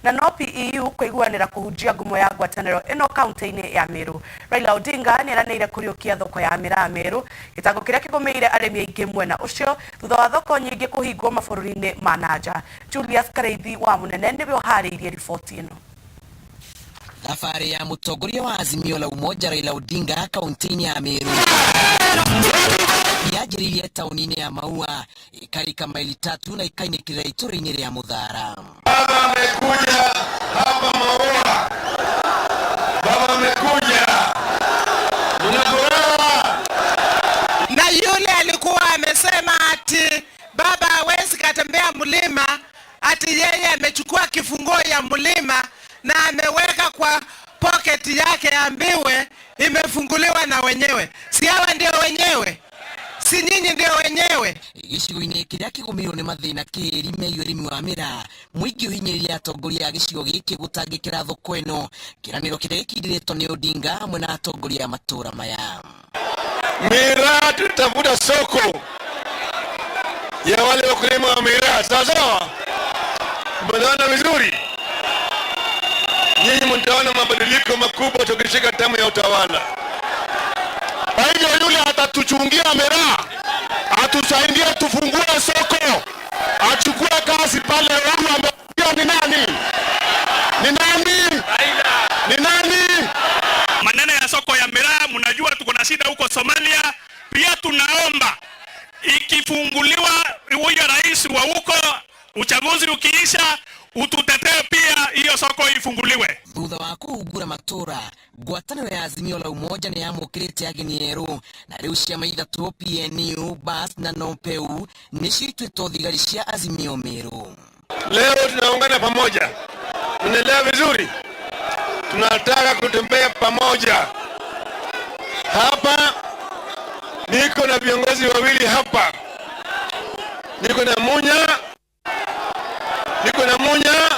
Na no PEU kũiguanĩra kũhunjia ngumo ya ngwatanĩro ĩno kaunti-inĩ ya Meru. Raila Odinga nĩeranĩire kũriũkia thoko ya mĩraa Meru, gĩtango kĩrĩa kĩgũmĩire arĩmi aingĩ mwena ũcio thutha wa thoko nyingĩ kũhingwo mabũrũri-inĩ ma na nja. Julius Karĩithi wa Mũnene nĩwe ũharĩirie riboti ĩno. Thabarĩ ya mũtongoria wa Azimio la Umoja Raila Odinga kaunti-inĩ ya Meru yanjĩrĩirie taũni-inĩ ya Maua ĩkarika maili tatu na ĩkainĩkĩrĩra itũra-inĩ rĩa Mũthara. Baba amekuja hapa Maua, baba amekuja, mna furaha. Na yule alikuwa amesema ati baba hawezi katembea mlima, ati yeye amechukua kifunguo ya mlima na ameweka kwa pocket yake, ambiwe imefunguliwa na wenyewe. Si hawa ndio wenyewe? Si nyinyi ndio wenyewe? Gĩcigo-inĩ kĩrĩa kĩgũmĩirwo nĩ mathĩna kĩĩri megiĩ ũrĩmi wa mĩraa, mũingĩ ũhinyĩrĩirie atongoria a gĩcigo gĩkĩ gũtangĩkĩra thoko ĩno, kĩranĩro kĩrĩa gĩkindĩrĩtwo nĩ Odinga hamwe na atongoria a matũra maya. Miraa tutafuta soko ya wale wakulima wa miraa, sawa sawa. Mnaona vizuri? Nyinyi mtaona mabadiliko makubwa tukishika tamu ya utawala. Kwa hivyo yule atatuchungia miraa, atusaidie tufungue soko, achukue kazi pale. Huyu amekuja ni nani? Ni nani? Ni nani? Maneno ya soko ya miraa, mnajua tuko na shida huko Somalia. Pia tunaomba ikifunguliwa, huyo rais wa huko, uchaguzi ukiisha, ututetee pia hiyo soko ifunguliwe. Thutha wa kũhungura matũra, ngwatanĩro ya Azimio la Umoja nĩ yamũkĩrĩte ageni erũ, na rĩu ciama ithatũ PNU, BAS na NOPEU nĩcio ituĩtwo thigari cia Azimio Meru. Leo tunaungana pamoja, tunaelewa vizuri, tunataka kutembea pamoja. Hapa niko na viongozi wawili hapa, niko na Munya, niko na Munya.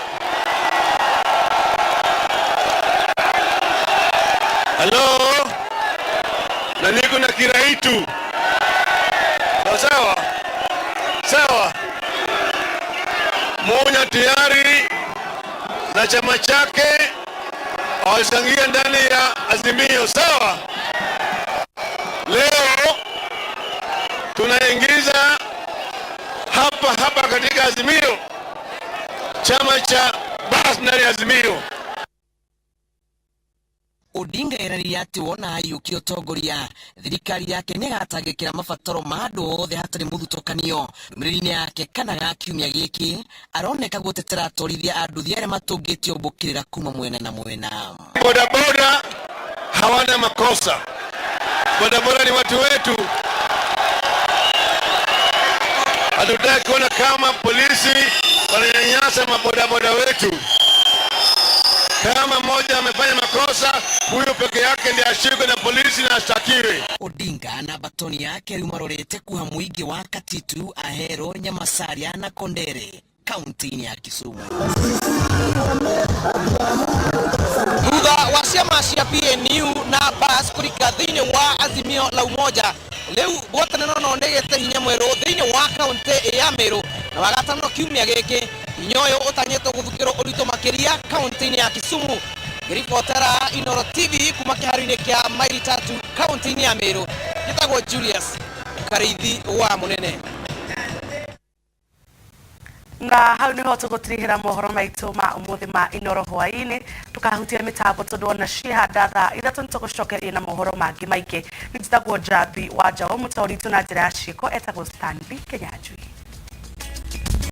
Halo, na niko na Kiraitu. Sawa sawa sawa. Munya tayari na chama chake wachangia ndani ya Azimio. Sawa. Leo tunaingiza hapa hapa katika Azimio chama cha BAS ndani ya Azimio. Odinga eranĩire atĩ wona aiyũkia ũtongoria, thirikari yake nĩ ĩgatangĩkĩra mabataro ma andũ othe hatarĩ mũthutũkanio. Ndũmĩrĩri-inĩ yake kana ga kiumia gĩkĩ aroneka gũtetera atwarithia a nduthi arĩa matũngĩtio mbũkĩrĩra kuma mwena na mwena. Bodaboda hawana makosa, bodaboda ni watu wetu. Hatutaki kuona kama polisi wananyanyasa mabodaboda wetu. Kama mmoja amefanya makosa, huyo peke yake ndiye ashikwe na polisi na ashtakiwe. Odinga na batoni yake rĩu marorete kuha mũingĩ wa Katitu, Ahero, Nyamasaria na Kondere kaunti-inĩ ya Kisumu. Thutha wa ciama cia PNU na BAS kũrika thĩinĩ wa Azimio la Umoja, rĩu ngwatanĩro no nĩgĩte hinya mwerũ thĩinĩ wa kaunti ya Meru, na wagatano kiumia gĩkĩ hinya ũyũ ũtanyĩtwo gũthukĩrwo ũritũ makĩria kaunti-inĩ ya Kisumu. Ngĩribotera Inooro TV kuma kĩharo-inĩ kĩa maili tatu kaunti-inĩ ya Meru, njĩtagwo Julius Karĩithi wa Mũnene. Na hau niho tũgũtirihĩra mohoro maitũ ma ũmũthĩ ma Inooro hwaĩ-inĩ. Tũkahutia mĩtambo tondũ ona ciĩhanda thaa 3 nĩtũgũcokeria na mohoro mangĩ maingĩ. Nĩ njĩtagwo Njambi wa Njaũ, mũtaũri witũ na njĩra ya ciĩko etagwo Stanley Kenyanjui.